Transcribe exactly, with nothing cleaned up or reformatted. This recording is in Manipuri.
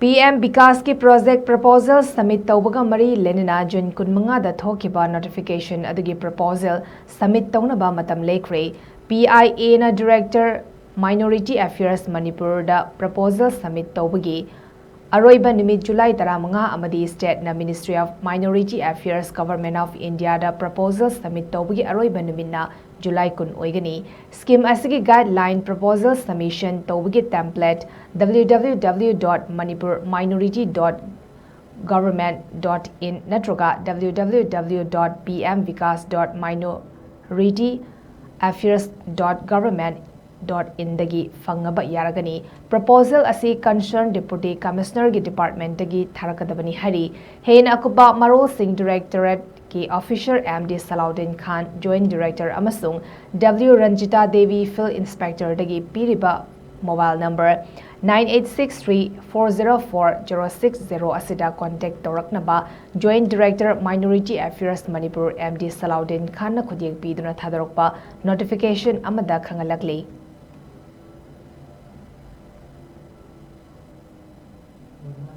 ꯄꯤ ꯑꯦꯝ ꯕꯤꯀꯥꯁꯀꯤ ꯄ꯭ꯔꯣꯖꯦꯛ ꯄ꯭ꯔꯄꯣꯖꯦꯜ ꯁꯕꯃꯤꯠ ꯇꯧꯕꯒ ꯃꯔꯤ ꯂꯩꯅꯅ ꯖꯨꯟ ꯀꯨꯟꯃꯉꯥꯗ ꯊꯣꯛꯈꯤꯕ ꯅꯣꯇꯤꯐꯤꯀꯦꯁꯟ ꯑꯗꯨꯒꯤ ꯄ꯭ꯔꯄꯣꯖꯦꯜ ꯁꯕꯃꯤꯠ ꯇꯧꯅꯕ ꯃꯇꯝ ꯂꯩꯈ꯭ꯔꯦ꯫ ꯄꯤ ꯑꯥꯏ ꯑꯦꯅ ꯗꯤꯔꯦꯛꯇꯔ ꯃꯥꯏꯅꯣꯔꯤꯇꯤ ꯑꯦꯐꯤꯌꯔꯁ ꯃꯅꯤꯄꯨꯔꯗ ꯄ꯭ꯔꯄꯣꯖꯦꯜ ꯁꯕꯃꯤꯠ ꯇꯧꯕꯒꯤ ꯑꯔꯣꯏꯕ ꯅꯨꯃꯤꯠ ꯖꯨꯂꯥꯏ ꯇꯔꯥꯃꯉꯥ ꯑꯃꯗꯤ ꯁ꯭ꯇꯦꯠꯅ Ministry of Minority Affairs, Government of Indiaꯗ ꯄ꯭ꯔꯄꯣꯖꯦꯜ ꯁꯕꯃꯤꯠ ꯇꯧꯕꯒꯤ ꯑꯔꯣꯏꯕ ꯅꯨꯃꯤꯠꯅ ꯖꯨꯂꯥꯏ ꯀꯨꯟ ꯑꯣꯏꯒꯅꯤ꯫ ꯁ꯭ꯀꯤꯝ ꯑꯁꯤꯒꯤ ꯒꯥꯏꯗꯂꯥꯏꯟ ꯄ꯭ꯔꯄꯣꯖꯦꯜ ꯁꯕꯃꯤꯁꯟ ꯇꯧꯕꯒꯤ template W W W dot manipur minority dot government dot in ꯅꯠꯇ꯭ꯔꯒ W W W dot P M vikas dot minority affairs dot government dot inꯗꯒꯤ ꯐꯪꯉꯕ ꯌꯥꯔꯒꯅꯤ꯫ ꯄ꯭ꯔꯄꯣꯖꯦꯜ ꯑꯁꯤ ꯀꯟꯁꯔꯟ ꯗꯤꯄꯨꯇꯤ ꯀꯃꯤꯁꯅꯔꯒꯤ ꯗꯤꯄꯥꯔꯠꯃꯦꯟꯇꯒꯤ ꯊꯥꯔꯛꯀꯗꯕꯅꯤ ꯍꯥꯏꯔꯤ꯫ ꯍꯦꯟꯅ ꯑꯀꯨꯞꯄ ꯃꯔꯣꯜꯁꯤꯡ ꯗꯤꯔꯦꯛꯇꯣꯔꯦꯠꯀꯤ officer M D Salauddin Khan, joint director ꯑꯃꯁꯨꯡ W ꯔꯟꯖꯤꯇꯥ ꯗꯦꯕꯤ, ꯐꯤꯜꯗ ꯏꯟꯁꯄꯦꯛꯇꯔꯗꯒꯤ ꯄꯤꯔꯤꯕ mobile number nine eight six three four zero four zero six zero ꯑꯁꯤꯗ ꯀꯣꯟꯇꯦꯛ ꯇꯧꯔꯛꯅꯕ joint director minority affairs Manipur M D Salauddin ꯈꯥꯟꯅ ꯈꯨꯠꯌꯦꯛ ꯄꯤꯗꯨꯅ ꯊꯥꯗꯣꯔꯛꯄ ꯅꯣꯇꯤꯐꯤꯀꯦꯁꯟ ꯑꯃꯗ ꯈꯪꯍꯜꯂꯛꯂꯤ꯫